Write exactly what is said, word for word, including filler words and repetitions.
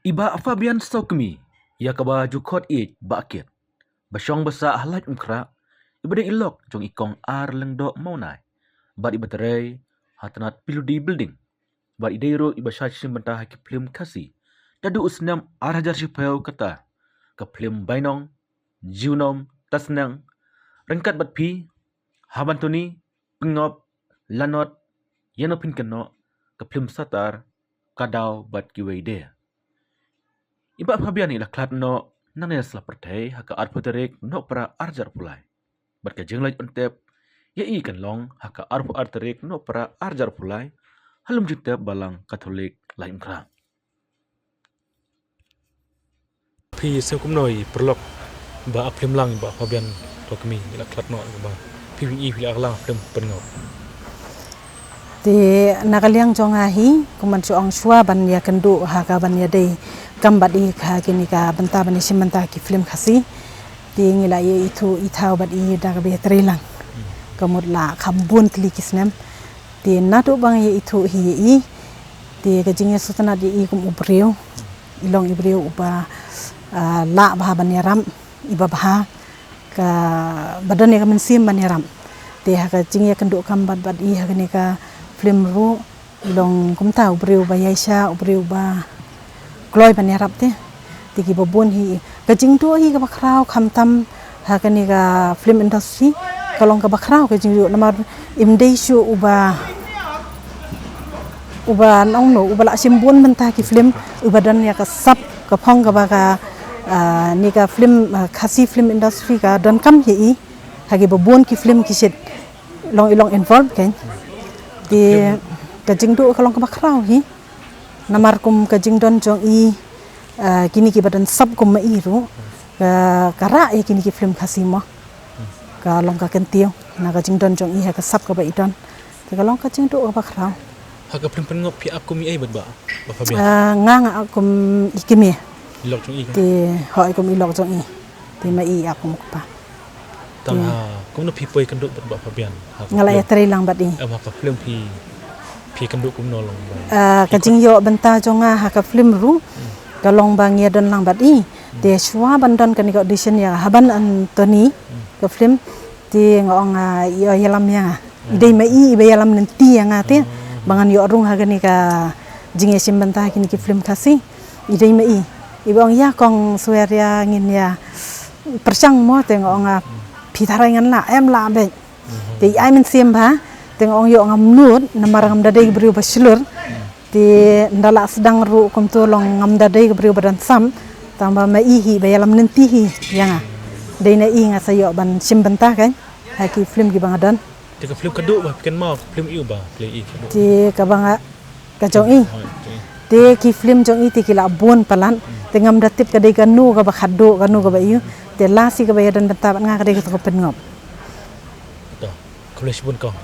I Bah Fabian Sawkmie, ïa kaba ju khot ïa i Bah Kit, ba shong ba sah ha Laitumkhrah, iba dei i lok jong i Kong R Lyngdoh Mawnai, bad iba trei ha tnat P W D Building, bad i dei ruh iba shah shim bynta ha ki phlim Khasi naduh u snem ar hajar shiphew kata, ka phlim Bainong, Junom, Tasneng, Ryngkat bad Phi, Haban Tuni, Pynngop, Lanot, Ïano Phin Kynnoh, ka phlim Satar, Ka Daw bad kiwei de. I Bah Fabian i la khlad noh nangne sla pyrthei ha ka arphew tarik Nohprah ar hajar arphew lai, bad ka jingleit ban tep ïa i kan long ha ka arphew ar tarik Nohprah ar hajar arphew lai, ha Lum Jingtep Balang Katholik Laitumkhrah. Phi sngew kumno i paralok ba ap phlim lang i Bah Fabian Sawkmie i la khlad noh, ba phi, phi la ap lang phlim Pynngop? Te na ka liang jong nga hi, kum ban shu ong, shuwa ban ïakynduh ha ka ban ïadei kam bad i ha kine ka bynta ban ïashim bynta ki phlim Khasi, te ngi la ïa ithuh i thaw bad i da kaba ïatrei lang. Ka mut la kham bun tylli ki snem. Te naduh ba nga ïa ithuh hi ïa i, te ka jingïasngewtynnat ïa i kum u briew, i long i briew uba, ah, lah bha ban ïarap, iba bha, kaba don ïa ka mynsiem ban ïarap. Te ha ka jingïakynduh kam bad, bad i ha kane ka phlim ruh, i long kumta u briew uba ïaishah, u briew uba kloi ban ïarap te. Te kiba bun hi. Ka jingduh hi kaba khraw khamtam ha kane ka film industry. Ka long kaba khraw ka jingduh namar im dei shuh uba, uba nongno, uba la shim bun bynta ki film, uba don ïa ka sap, ka phong kaba ka, ah, ne ka film, ah, Khasi film industry ka donkam hi i. Ha kiba bun ki film ki shait long, i long involve kein. Te ka jingduh ka long kaba khraw hi. Namar kum ka jingdon jong i, ah, kine kiba don sap kum ma i ruh, ka, ka rah ïa kine ki film Khasi mo. Ka long ka kyntiew na ka jingdon jong i ha ka sap kaba i don. Te ka long ka jingduh kaba khraw. Ha ka film Pynngop phi ap kum i ei bad Bah, Bah Fabian? Ah, nga, nga ap kum i kmie. I lok jong i ka? Te, hooid, kum i lok jong i. Te ma i ap kum u kpa. Tang, hmm, ha, kumno phi poi kynduh bad Bah Fabian? Ha ka film. Nga la ïatrei lang bad i. Em, ha ka film phi, phi kynduh kumno long Bah? Ah, ka jingïoh bynta jong nga ha ka film ruh, hmm, ka long ba ngi ïadon lang bad i. Hmm. Te shuwa ban don kane ka audition ïa Haban Anthony, hmm, ka film. Te nga ong, ah, ïoh ïalam ïa nga. I dei ma i iba ïalam lynti ïa nga te, ba ngan ïoh rung ha kane ka jingïashim bynta ha kine ki film Khasi. I dei ma i iba ong, ïa kong Sweria, ngin ïa pyrshang mo, te nga ong, ah, phi tharai ngan lah? Em lah beit. Te i ai mynsiem bha, te nga ong ïoh ngam nud namar ngam da dei ka briew ba shlur. Te ynda lah sdang ruh kumto long ngam da dei ka briew ba don sap, tang ba ma i hi ba ïalam lynti hi ïa nga. Dei na i nga sa ïoh ban shim bynta kein ha ki film kiba nga don. Te ka film Ka Duh ba phi kynmaw, ka film aïu ba phi ïa Ka Duh? Te kaba nga, ka jong i. Oh, jong i. Te ki film jong i te ki la bun palat. Hmm. Te ngam da tip ka dei kano kaba khatduh, kano kaba aïu. Te last i kaba ïadon bynta bad nga ka dei kato ka Pynngop. To, khublei shibun kong.